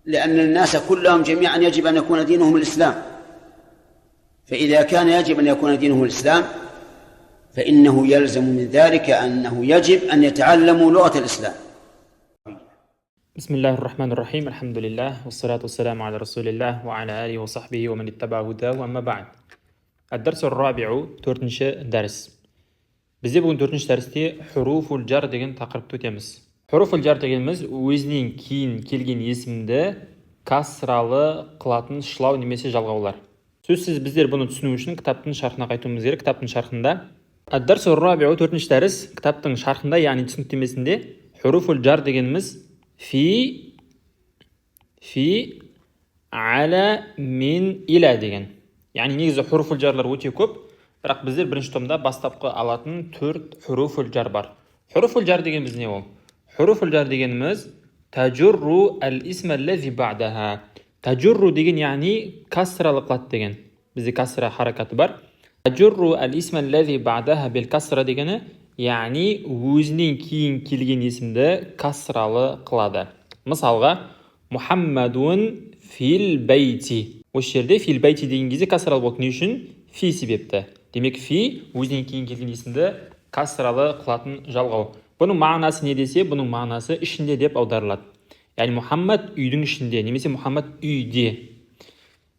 لأن الناس كلهم جميعا يجب أن يكون دينهم الإسلام، فإذا كان يجب أن يكون دينهم الإسلام فإنه يلزم من ذلك أنه يجب أن يتعلموا لغة الإسلام. بسم الله الرحمن الرحيم، الحمد لله والصلاة والسلام على رسول الله وعلى آله وصحبه ومن اتبع هداه، أما بعد. الدرس الرابع، төртінші дәріс. Бізде бүгін төртінші дәрісте حروف الجر деген тақырыпты өтеміз. حروف الجر дегеніміз өзінен кейін келген есімді касралы қылатын шылау немесе жалғаулар. Сөзсіз, біздер бұны түсіну үшін кітаптың шархына қайтуымыз керек. Кітаптың шархында الدرس الرابع, төртінші дәріс, кітаптың шархында, яғни түсініктемесінде حروف الجر дегеніміз في, في, على, من, إلى деген. Яғни негізі حروف الجر лар өте көп, бірақ біздер бірінші томда бастапқы алатын төрт حروف الجر бар. حروف الجر дегеніміз не ол? حروف الجر дегеніміз تجر الاسم الذي بعدها. تجر деген яғни касралы қылады деген. Бізде касра харакаты бар. تجر الاسم الذي بعدها بالكسرة дегені, яғни өзінен кейін келген есімді касралы қылады. Мысалға, محمد في البيت. Осы жерде في البيت деген кезде касралы болды. Не үшін? في себепті. Демек, في өзінен кейін келген есімді касралы қылатын жалғау. Бұның мағынасы не десе, бұның мағынасы ішінде деп аударылады. Яғни Мұхаммад үйдің ішінде немесе Мұхаммад үйде.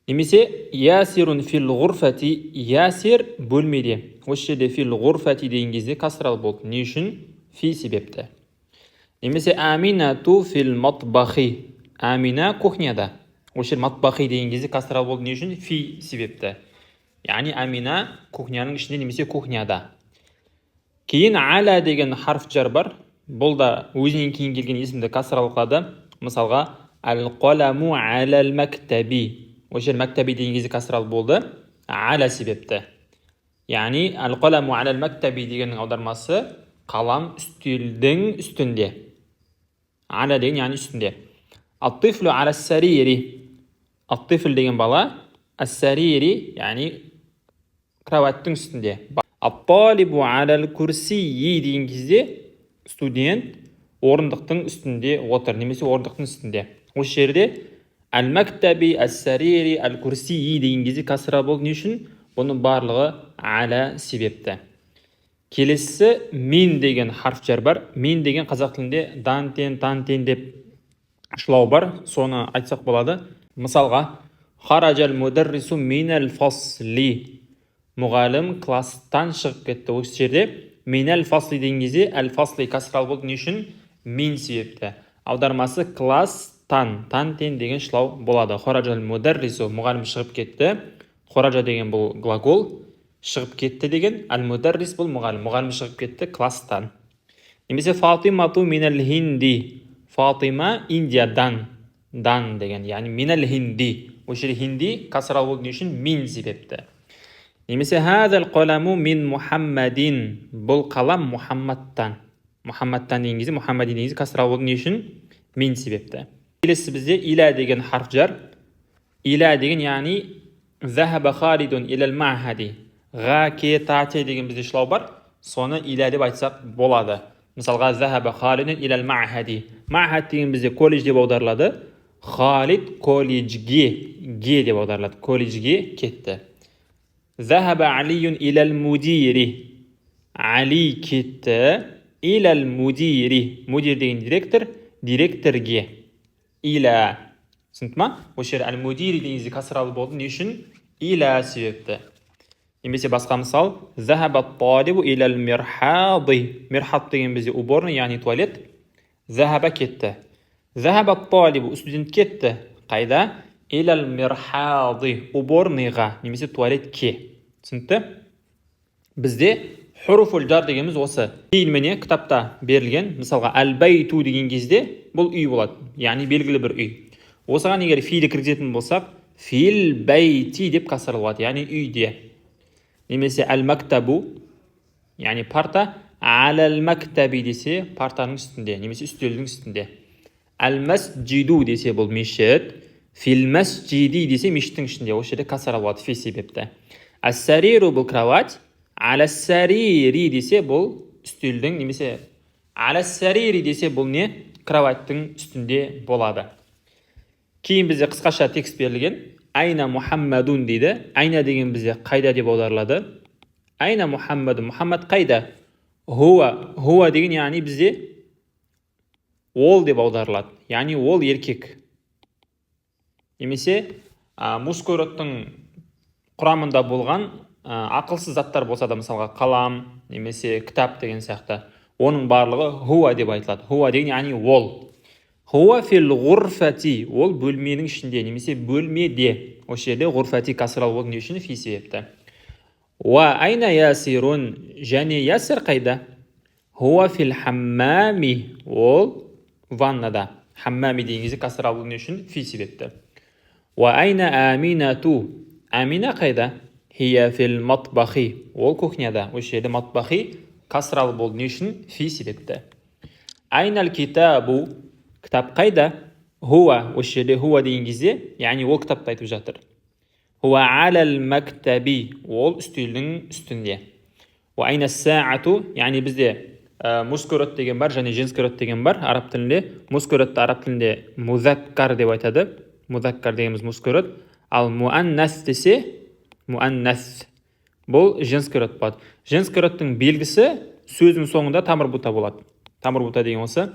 Немесе ياسر في الغرفة, Ясир бөлмеде. Осы жерде في الغرفة деген кезде касралы болды. Не үшін? في себепті. Немесе آمنة في المطبخ, Амина кухняда. Осы жерде المطبخ деген кезде касралы болды. Не үшін? في себепті. Яғни Амина кухняның ішінде немесе кухняда. Кейін على деген харф жар бар. Бұл да өзінен кейін келген есімді касралы қылады. Мысалға, القلم على المكتب. Осы жерде المكتب деген кезде касралы болды على себепті. Яғни القلم على المكتب дегеннің аудармасы қалам үстелдің үстінде. على деген яғни үстінде. الطفل على السرير. الطفل деген бала, السرير яғни кроваттың үстінде. الطالب على الكرسي деген кезде студент орындықтың үстінде отыр немесе орындықтың үстінде. Осы жерде المكتب, السرير, الكرسي деген кезде касра болды. Не үшін? Бұның барлығы على себепті. Келесісі من деген харф жар бар. من деген қазақ тілінде дан, тен, тан, тен деп шылау бар, соны айтсақ болады. Мысалға, خرج المدرس من الفصل, мұғалім класстан шығып кетті. Осы жерде من الفصل деген кезде الفصل касралы болды. Не үшін? من себепті. Аудармасы класстан, тан, тен деген шылау болады. خرج المدرس, мұғалім шығып кетті. خرج деген бұл глагол, шығып кетті деген. المدرس бұл мұғалім, мұғалім шығып кетті класстан. Немесе فاطمة من الهند, Фатима Индиядан. Дан деген яғни من الهند. Осы жерде هند касралы болды. Не үшін? من себепті. Немесе هذا القلم من محمد, бұл қалам Мұхаммадтан. Мұхаммадтан деген кезде, محمد деген кезде касралы болды. Не үшін? من себепті. Келесі бізде إلى деген харф жар. إلى деген яғни ذهب خالد إلى المعهد. Ға, ке, та, те деген бізде шылау бар, соны إلى деп айтсақ болады. Мысалға, ذهب خالد إلى المعهد. معهد деген бізде колледж деп аударылады. Халид колледжге, ге деп аударылады, колледжге кетті. ذهب علي إلى المدير, Али кетті إلى المدير. مدير деген директор, директорге. إلى, түсінікті ма? Осы жерде المدير деген кезде касралы болды. Не үшін? إلى себепті. Немесе басқа мысал, ذهب الطالب إلى المرحاض. مرحاض деген бізде уборный, яғни туалет. ذهب кетті, ذهب الطالب студент кетті. Қайда? إلى المرحاض, уборный ға немесе туалетке. Түсінікті? Бізде حروف الجر дегеніміз осы. Кейін, міне, кітапта берілген. Мысалға, البيت деген кезде бұл үй болады, яғни белгілі бір үй. Осыған егер في ді кіргізетін болсақ, في البيت деп касралы болады, яғни үйде. Немесе المكتب, яғни парта, على المكتب десе партаның үстінде немесе үстелдің үстінде. المسجد десе бұл мешіт, في المسجد десе мешіттің ішінде. Осы жерде касра болады في себепті. السرير бұл кровать, على السرير десе бұл үстелдің немесе على السرير десе бұл не, кроваттың үстінде болады. Кейін бізде қысқаша текст берілген. Айна Мухаммадун дейді. Айна деген бізде қайда деп аударылады. Айна Мухаммадун, Мұхаммад қайда? Хуа, хуа деген яғни бізде ол деп аударылады. Яғни ол еркек. Немесе мужской родтың құрамында болған ақылсыз заттар болса да, мысалға қалам немесе кітап деген сияқты, оның барлығы хуа деп айтылады. Хуа деген яғни ол. Хуа фил ғурфати, ол бөлменің ішінде немесе бөлмеде. Осы жерде ғурфати касралы болды, не үшін? Фи себепті. Уа айна ясирун, және Ясир қайда? Хуа фил хаммами, ол ваннада. Хаммами деген кезде касралы болды, не үшін? Фи себепті. Уа айна аминату, Амина қайда? Хия фил матбахи, ол кухняда. Осы жерде матбахи касралы болды, не үшін? Фи себепті. Айнал китабу, кітап қайда? Хуа, осы жерде хуа деген кезде яғни ол кітапты айтып жатыр. Хуа алал мактаби, ол үстелдің үстінде. Уа айна саату, яғни бізде мужской род деген бар және женский род деген бар араб тілінде. Мужской родты араб тілінде музаккар деп айтады. Музаккар дегеніміз мужской род. Ал муаннас десе, муаннас бұл женский род болады. Женский родтың белгісі сөздің соңында тамыр бұта болады. Тамыр бұта деген осы.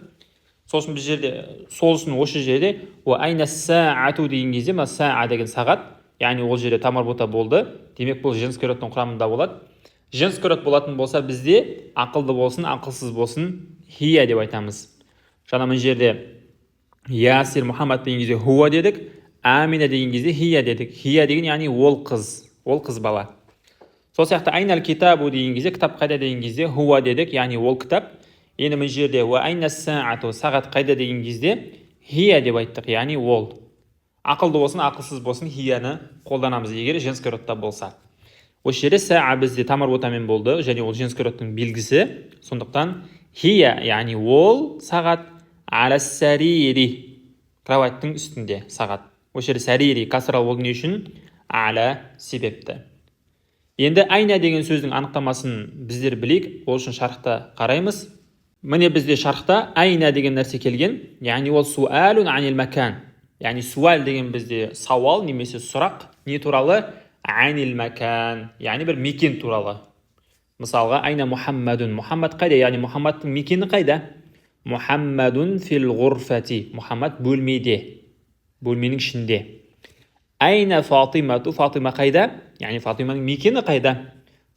Сосын біз жерде, сол үшін осы жерде уа айна саату деген кезде мына саа деген сағат, яғни ол жерде тамыр бұта болды. Демек, бұл женский родтың құрамында болады. Женский род болатын болса, бізде ақылды болсын, ақылсыз болсын, хия деп айтамыз. Жаңа мына жерде Ясир, Мұхаммад деген кезде хуа дедік, Амина деген кезде хия дедік. Хия деген яғни ол қыз, ол қыз бала. Сол сияқты айнал китабу деген кезде, кітап қайда деген кезде хуа дедік, яғни ол кітап. Енді мына жерде уа айна саату, сағат қайда деген кезде хия деп айттық, яғни ол. Ақылды болсын, ақылсыз болсын, хияны қолданамыз, егер женский родта болса. Осы жерде саа бізде тамыр бұтамен болды және ол женский родтың белгісі. Сондықтан хия, яғни ол сағат, аля сарири, кроваттың үстінде сағат. Осы жерде сарири касралы болды, не үшін? Аля себепті. Енді айна деген сөздің анықтамасын біздер білейік. Ол үшін шархта қараймыз. Міне, бізде шархта айна деген нәрсе келген, яғни ол суалун анил макан. Яғни суал деген бізде сауал немесе сұрақ. Не туралы? Анил макан, яғни бір мекен туралы. Мысалға, айна Мухаммадун, Мұхаммад қайда, яғни Мұхаммадтың мекені қайда? Мұхаммадун фил ғурфати, Мұхаммад бөлмеде, бөлменің ішінде. Айна Фатимату, Фатима қайда, яғни Фатиманың мекені қайда?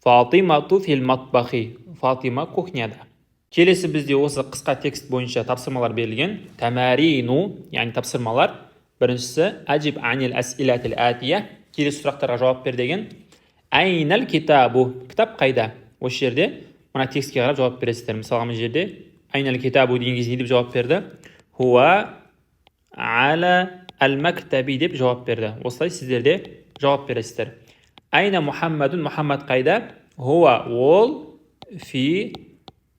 Фатимату фил матбахи, Фатима кухняда. Келесі бізде осы қысқа текст бойынша тапсырмалар берілген. Тамарину, яғни тапсырмалар. Біріншісі ажиб анил асилатил атия, келесі сұрақтарға жауап бер деген. Айнал китабу, кітап қайда? Осы жерде мына текстке қарап жауап бересіздер. Мысалға, мына жерде айнал китабу деген кезде не деп жауап берді? Хуа ала әл мактаби деп жауап берді. Осылай сіздер де жауап бересіздер. Айна Мұхаммадун, Мұхаммад қайда? Хуа, ол, фи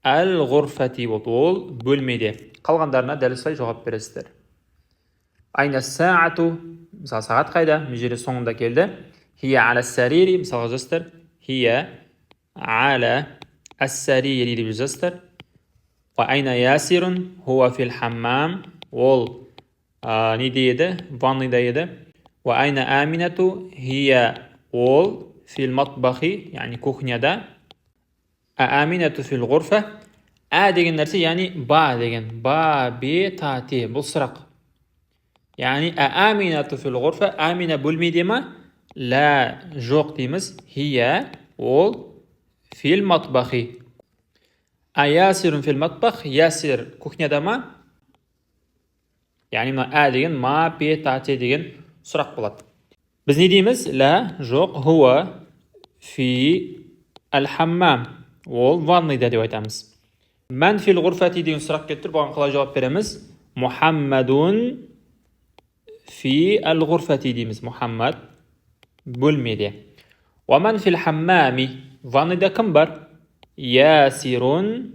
әл ғурфати болды, ол бөлмеде. Қалғандарына дәл осылай жауап бересіздер. Айна саату, мысалы, сағат қайда? Мына жерде соңында келді. Хия ала сарири, мысалға жазасыздар. Хия ала ассарири деп жазасыздар. Уа айна Ясирун? Хуа фил хаммам, ол неде еді? Ванныйда еді. Уа айна Аминату? Хия, ол, фил матбахи, яғни кухняда. А Аминату фил ғурфа? Ә деген нәрсе, яғни ба деген, ба, бе, та, те, бұл сұрақ. Яғни ә Аминату фил ғурфа, Амина бөлмеде ма? Ла, жоқ дейміз. Хия, ол, фил матбахи. А Ясирун фил матбах, Ясир кухняда ма? Яғни мына ә деген ма, пе, та, те деген сұрақ болады. Біз не дейміз? Ла, жоқ, хуа фи әл хаммам, ол ванныйда деп айтамыз. Мән фил ғурфати деген сұрақ келіп тұр, бұған қалай жауап береміз? Мұхаммадун фи әл ғурфати дейміз, Мұхаммад бөлмеде. Уа ман фил хаммами, ванныйда кім бар? Ясирун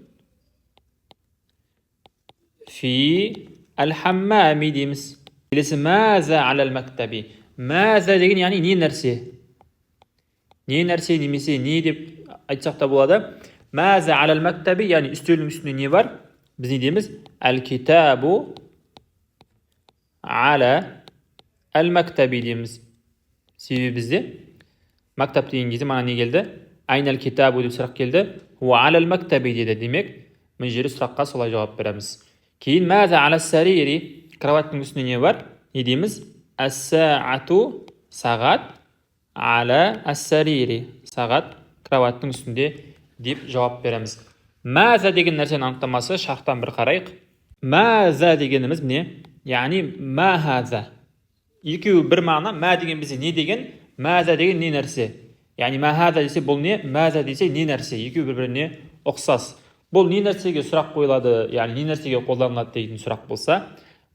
фи әл хаммами дейміз. Келесі маза алал мактаби. Маза деген яғни не нәрсе, не нәрсе немесе не деп айтсақ та болады. Маза алал мактаби, яғни үстелдің үстінде не бар? Біз не дейміз? Әл китабу ала Әл мактаби дейміз. Себебі бізде мактаб деген кезде мана не келді? Айнал китабу деп сұрақ келді. Хуа алал мактаби деді. Демек, мына жерде сұраққа солай жауап береміз. Кейін маза ала сарири, кроваттың үстінде не бар? Не дейміз? Әс-саату, сағат, ала әс-сарири, сағат кроваттың үстінде деп жауап береміз. Маза деген нәрсенің анықтамасы шарттан бір қарайық. Маза дегеніміз не? Яғни ма хаза. Екеуі бір мағына. Ма деген бізде не деген, маза деген не нәрсе. Яғни ма хаза десе бұл не, маза десе не нәрсе. Екеуі бір-біріне ұқсас. Бұл не нәрсеге сұрақ қойылады, яғни не нәрсеге қолданылады дейтін сұрақ болса,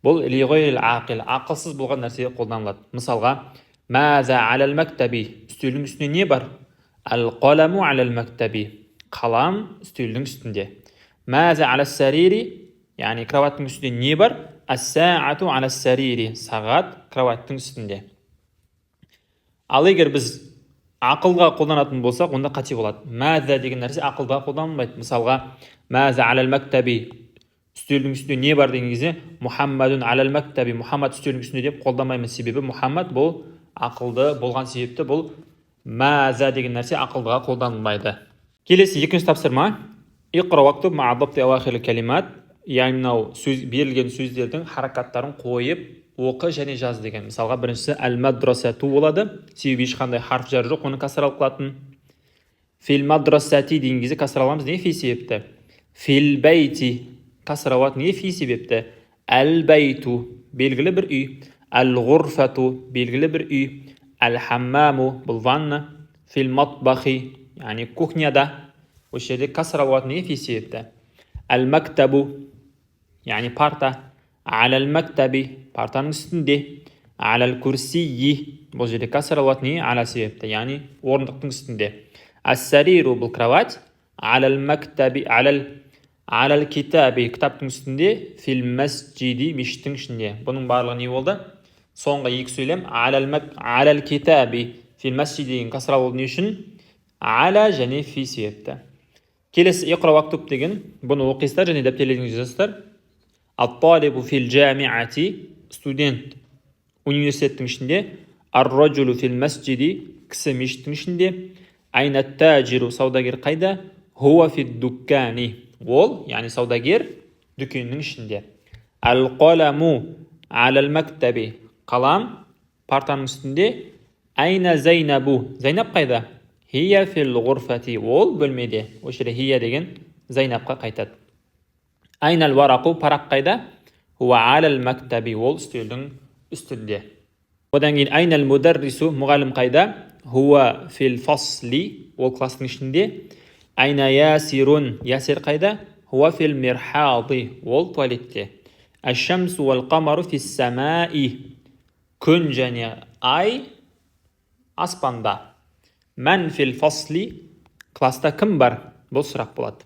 бұл ли ғайрил ақил, ақылсыз болған нәрсеге қолданылады. Мысалға, маза алал мактаби, үстелдің үстінде не бар? Әл қаламу алал мактаби, қалам үстелдің үстінде. Маза алас сарири, яғни кроваттың үстінде не бар? Әс-саату алас сарири, сағат кроваттың үстінде. Ал егер біз ақылға қолданатын болсақ, онда қате болады. Маза деген нәрсе ақылға қолданылмайды. Мысалға, маза алал мактаби, үстелдің үстінде не бар деген кезде Мухаммадун алал мактаби, Мухаммад үстелдің үстінде деп қолданбаймыз. Себебі Мухаммад бұл ақылды болған себепті бұл маза деген нәрсе ақылдыға қолданылмайды. Келесі екінші тапсырма. Иқра уактуб ма'a дабти ауахир калимат, яғни мынау сөз, берілген сөздердің харакаттарын қойып оқы және жаз деген. Мысалға, біріншісі әл мадрасату болады, себебі ешқандай харф жар жоқ, оны касралап қылатын. Фил мадрасати деген кезде касра аламыз, не фи себепті. Фил бәйти касра алады, не фи себепті. Әл бәйту белгілі бір үй, әл ғурфату белгілі бір үй, әл хаммаму бұл ванна, фил матбахи яғни кухняда, осы жерде касра алады, не фи себепті. Әл мактабу яғни парта, алал мактаби партаның үстінде, алал курсийи бұл жерде касра алады, не ала себепті, яғни орындықтың үстінде. Әс-сариру бұл кровать, алал мактаби алал китаби кітаптың үстінде, фил масжиди мешіттің ішінде. Бұның барлығы не болды? Соңғы екі сөйлем алал китаби фил масжиди деген касра болды, не үшін? Ала және фи себепті. Келесі иқра уактуб деген, бұны оқисыздар және дәптерлеріңізге жазасыздар. Ат-талибу фил жамиати, студент университеттің ішінде, ар-раджулу фил масжиди, кісі мешіттің ішінде, айна тажиру, саудагер қайда? Хуа фид дуккани, ол, яғни саудагер дүкеннің ішінде. Әл-қаламу алал мактаби, қалам партаның үстінде. Айна Зайнабу, Зайнап қайда? Хия фил ғурфати, ол бөлмеде. Осы жерде хия деген Зайнапқа қайтады. Айнал вараку, парақ қайда? Хуа алал мактаби, ол үстелдің үстінде. Одан кейін айнал мударрису, мұғалім қайда? Хуа фил фасли, ол класстың ішінде. Айна ясирун, ясир қайда? Хуа фил мирхади, ол туалетте. Әш-шамсу уал қамару фис самаи, күн және ай аспанда. Мән фил фасли, класста кім бар? Бұл сұрақ болады.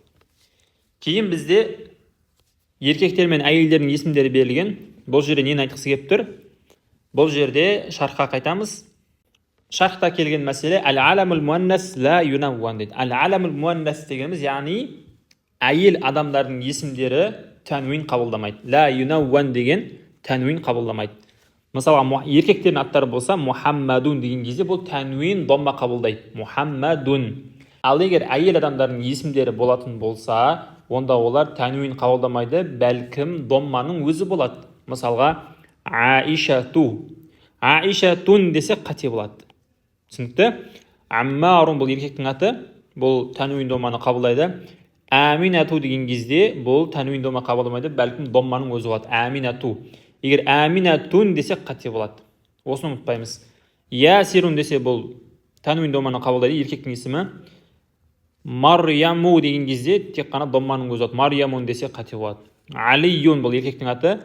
Кейін бізде еркектер мен әйелдердің есімдері берілген. Бұл жерде нені айтқысы келіп тұр? Бұл жерде шархқа қайтамыз. Шархта келген мәселе әл-аламул муаннас ла юнавван дейді. Әл-аламул муаннас дегеніміз, яғни әйел адамдардың есімдері тәнуин қабылдамайды. Ла юнавван деген тәнуин қабылдамайды. Мысалға, еркектердің аттары болса, Мухаммадун деген кезде бұл тәнуин домма қабылдайды. Мухаммадун. Ал егер әйел адамдардың есімдері болатын болса, онда олар тәнуин қабылдамайды, бәлкім домманың өзі болады. Мысалға, Аишату. Аишатун десе қате болады. Түсінікті? Аммарун бұл еркектің аты, бұл тәнуин домманы қабылдайды. Аминату деген кезде бұл тәнуин домма қабылдамайды, бәлкім домманың өзі болады. Аминату. Егер аминатун десе қате болады. Осыны ұмытпаймыз. Ясирун десе бұл тәнуин домманы қабылдайды, еркектің есімі. Марьяму деген кезде тек қана домманың өзі болады. Марьямун десе қате болады. Алиюн бұл еркектің аты.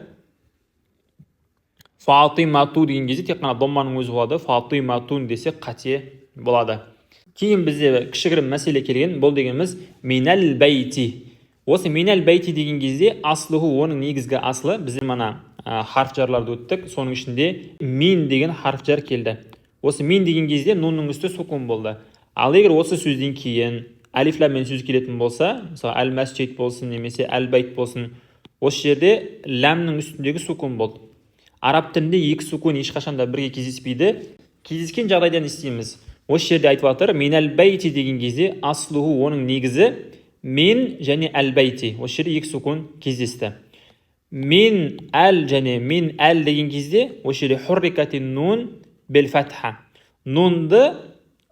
Фатимату деген кезде тек қана домманың өзі болады. Фатиматун десе қате болады. Кейін бізде кішігірім мәселе келген. Бұл дегеніміз минәл бәйти. Осы минәл бәйти деген кезде аслыху, оның негізгі асылы, бізде мана харф жарларды өттік, соның ішінде мин деген харф жар келді. Осы мин деген кезде нунның үсті сукун болды. Ал егер осы сөзден кейін әлиф ләммен сөз келетін болса, мысалы әл мәсжид болсын немесе әл бәйт болсын, осы жерде ләмнің үстіндегі сукун болды. Араб тілінде екі сукун ешқашан да бірге кездеспейді. Кездескен жағдайда не істейміз? Осы жерде айтып жатыр, минәл бәйти деген кезде аслуху, оның негізі мен және әл бәйти. Осы жерде екі сукун кездесті. Мен әл және мен әл деген кезде осы жерде хуррикати нун бел фатха, нунды,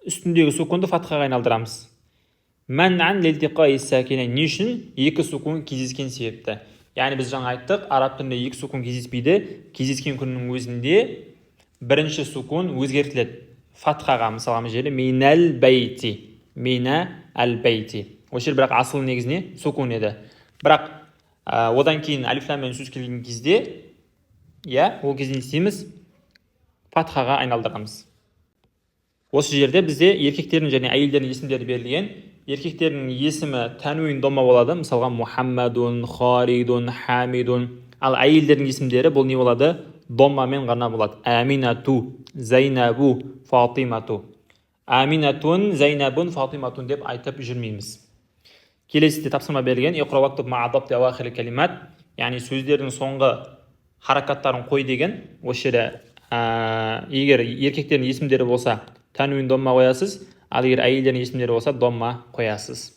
үстіндегі сукунды фатхаға айналдырамыз. Мәнән лилтиқаи сакинайн, не үшін? Екі сукун кездескен себепті. Яғни біз жаңа айттық, араб тілінде екі сукун кездеспейді. Кездескен күннің өзінде бірінші сукун өзгертіледі фатхаға. Мысалы, мына жерде минәл бәйти, мина әл бәйти. Осы жерде бірақ асыл негізіне сукун еді. Бірақ одан кейін әлиф ләммен сөз келген кезде, иә, ол кезде не істейміз? Фатхаға айналдырамыз. Осы жерде бізде еркектердің және әйелдердің есімдері берілген. Еркектердің есімі тәнуин домма болады, мысалға, Мұхаммадун, Халидун, Хамидун. Ал әйелдердің есімдері бұл не болады? Доммамен ғана болады: Аминату, Зайнабу, Фатимату. Аминатун, Зайнабун, Фатиматун деп айтып жүрмейміз. Келесіде тапсырма берілген: калимат, яғни сөздердің соңғы харакаттарын қой деген. Осы жерде егер еркектердің есімдері болса, тәнуин домма қоясыз, ал егер әйелдердің есімдері болса, домма қоясыз.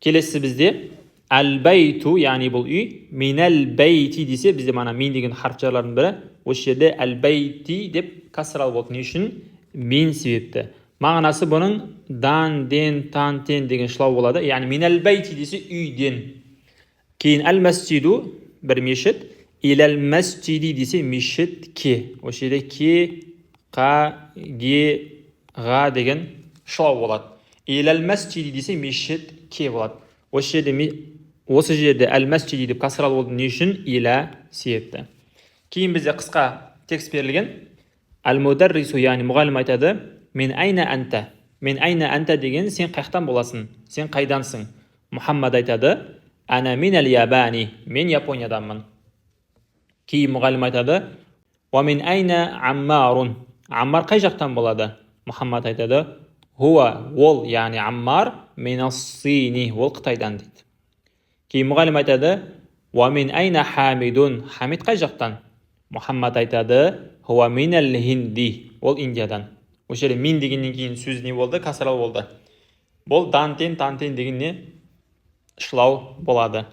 Келесі бізде әл бәйту, яғни бұл үй. Минәл бәйти десе, бізде мана мин деген харф жарлардың бірі. Осы жерде әл бәйти деп касралы болды. Не үшін? Мин себепті. Мағынасы бұның дан, ден, тан, тен деген шылау болады. Яғни минәл бәйти десе, үйден. Кейін әл мәсжиду, бір мешіт. Иләл мәсжиди десе, мешітке. Осы жерде ке, қа, ге, ға деген шылау болады. Иләл мәсжиди десе, мешітке болады. Осы жерде әл мәсжиди деп касралы болды. Не үшін? Иля себепті. Кейін бізде қысқа текст берілген. Әл мударрису, яғни мұғалім айтады: мен айна әнта. Мен айна әнта деген сен қаяқтан боласың, сен қайдансың? Мұхаммад айтады: ана мин әл ябани, мен Японияданмын. Кейін мұғалім айтады: уа мин айна Аммарун, Аммар қай жақтан болады? Мұхаммад айтады: хуа, ол, яғни Аммар, минассини, ол Қытайдан дейді. Кейін мұғалім айтады: уа мин айна Хамидун, Хамид қай жақтан? Мұхаммад айтады: хуа минәл хинди, ол Индиядан. Осы жерде мин дегеннен кейін сөз не болды? Касралы болды. Бұл дан, тен, тан, тен деген не шылау болады.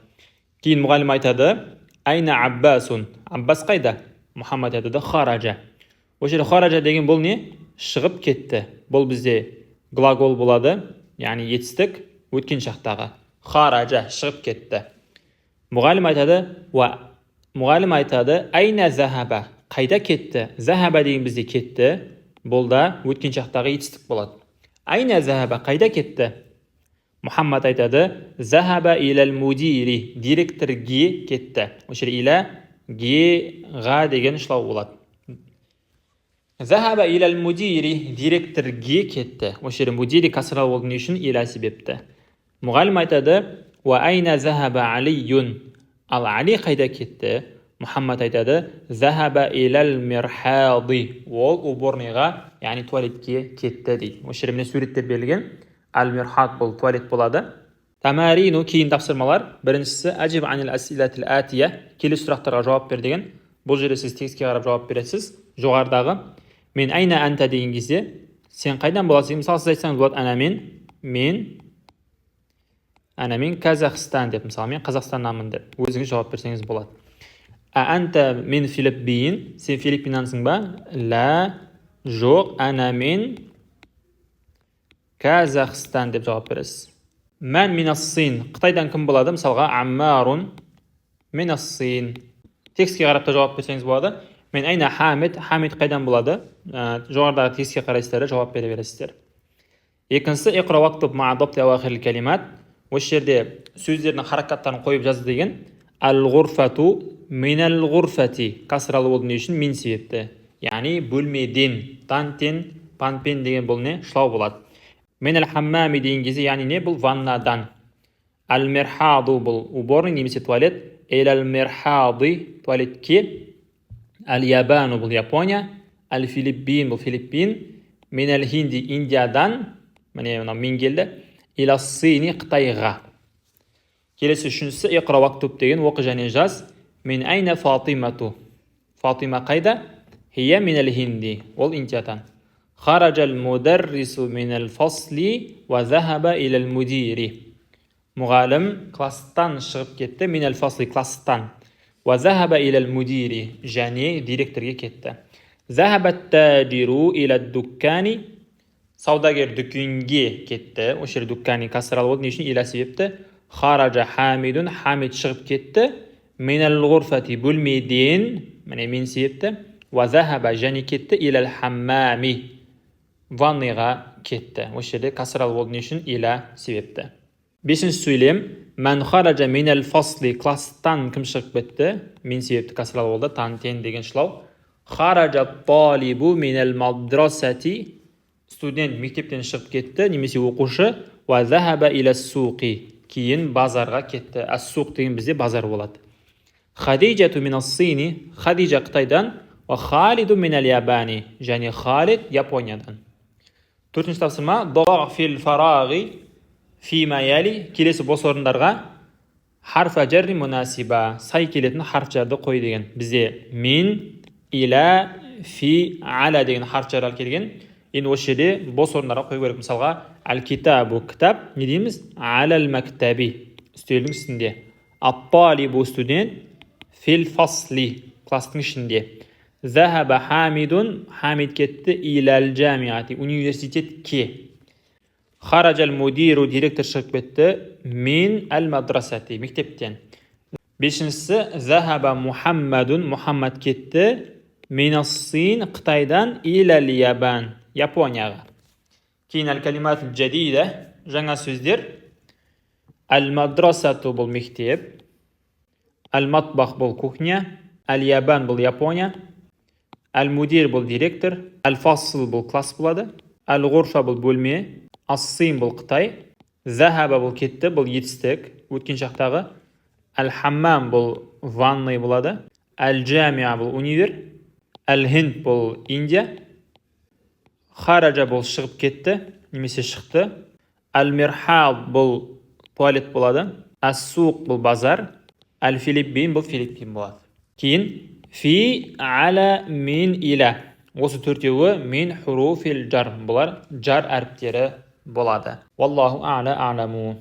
Кейін мұғалім айтады: айна Аббасун, Аббас қайда? Мұхаммад айтады: хаража. Осы жерде хаража деген бұл не? Шығып кетті. Бұл бізде глагол болады, яғни етістік, өткен шақтағы. Хаража, шығып кетті. Мұғалім айтады: уа, мұғалім айтады: айна захаба, қайда кетті? Захаба деген бізде кетті, бұл да өткен шақтағы етістік болады. Айна захаба, қайда кетті? Мұхаммад айтады: захаба иләл мудири, директорге кетті. Осы жерде иля, ге, ға деген шылау болады. Захаба иләл мудири, директорге кетті. Осы жерде мудири касралы болды. Не үшін? Иля себепті. Мұғалім айтады: уа айна захаба алиюн, ал Али қайда кетті? Мұхаммад айтады: захаба иләл мирхади, ол уборныйға, яғни туалетке кетті дейді. Осы жерде міне суреттер берілген. Әл мирхад бұл туалет болады. Тамарину, кейін тапсырмалар. Біріншісі: әжиб анил асилатил атия, келесі сұрақтарға жауап бер деген. Бұл жерде сіз текстке қарап жауап бересіз. Жоғарыдағы мен айна әнта деген кезде, сен қайдан боласың? Мысалы, сіз айтсаңыз болады: ана мен, мен, ана мен Казахстан деп, мысалы, мен Қазақстаннанмын деп өзіңіз жауап берсеңіз болады. А әнта мен Филиппин, сен Филиппиннансың ба? Ла, жоқ, ана мен Казахстан деп жауап бересіз. Мән минассин, Қытайдан кім болады? Мысалға, Аммарун минассин. Текстке қарап та жауап берсеңіз болады. Мен айна Хамид, Хамид қайдан болады? Жоғарыдағы текстке қарайсыздар да жауап бере бересіздер. Екіншісі: калимат. Осы жерде сөздердің харакаттарын қойып жаз деген. Әл ғурфату, минәл ғурфати касралы болды. Не үшін? Мин себепті, яғни бөлмеден. Тан, тен, пан, пен деген бұл не шылау болады. Минәл хаммами деген кезде, яғни не бұл? Ваннадан. Әл мирхаду бұл уборный немесе туалет. Иләл мирхади, туалетке. Әл ябану бұл Япония, әл Филиппин бұл Филиппин, минәл хинди, Индиядан, міне мынау мин келді, илассини, Қытайға. Келесі үшіншісі: иқра уактуб деген, оқы және жаз. Мин айна Фатимату, Фатима қайда? Хия минал хинди. Ол Индиядан. Хараджал мударрису минал фасли ва захаба илал мудири. Мұғалім класстан шығып кетті, минал фасли класстан. Ва захаба илал мудири, және директорге кетті. Захаба таджиру иля дуккани. Саудагер дүкенге кетті. Осы жерде дуккани касралы болды. Не үшін? Иля себепті. Хараджа хамидун, Хамид шығып кетті. Минал ғурфати, бөлмеден, міне мен себепті. Уа захаба, және кетті, илал хаммами, ванныйға кетті. Осы жерде касралы болды. Не үшін? Иля себепті. Бесінші сөйлем. Мән хараджа минал фасли, класстан кім шығып кетті? Мен себепті касралы болды. Тан, тен деген шылау. Хараджа талибу минал мадрасати, студент мектептен шығып кетті, немесе оқушы. Уа захаба иля суқи, кейін базарға кетті. Ас-суқ деген бізде базар болады. Хадижату минас-сини, Хадижа Қытайдан. Уа Халиду минал ябани, және Халид Япониядан. Төртінші тапсырма. Даъ фил фарағи фима яли, келесі бос орындарға харфа жарри мунасиба, сай келетін харф жарды қой деген. Бізде мин, иля, фи, аля деген харф жарлар келген. Енді осы жерде бос орындарға қою керек. Мысалға, әл китабу, кітап, не дейміз? Алал мактаби, үстелдің үстінде. Ат-талибу, студент, фил фасли, класстың ішінде. Захаба хамидун, Хамид кетті, илал жамиати, университетке. Хараджал мудиру, директор шығып кетті, мин әл мадрасати, мектептен. Бесіншісі. Захаба Мухаммадун, Мухаммад кетті, минас-син, Қытайдан, илал ябан, Японияға. Кейін әл калимат жадида, жаңа сөздер. Әл мадрасату бұл мектеп, әл матбах бұл кухня, әл ябан бұл Япония, әл мудир бұл директор, әл фасл бұл класс болады, әл ғурфа бұл бөлме, ас-син бұл Қытай, захаба бұл кетті, бұл етістік, өткен шақтағы, әл хаммам бұл ванный болады, әл жамиа бұл универ, әл хинд бұл Индия, хараджа бұл шығып кетті, немесе шықты, әл мирхал бұл туалет болады, әс-суқ бұл базар, әл филиппин бұл Филиппин болады. Кейін фи, аля, мин, иля, осы төртеуі мин хуруфил жар, бұлар жар әріптері болады. Валлаху а'ла а'ламу.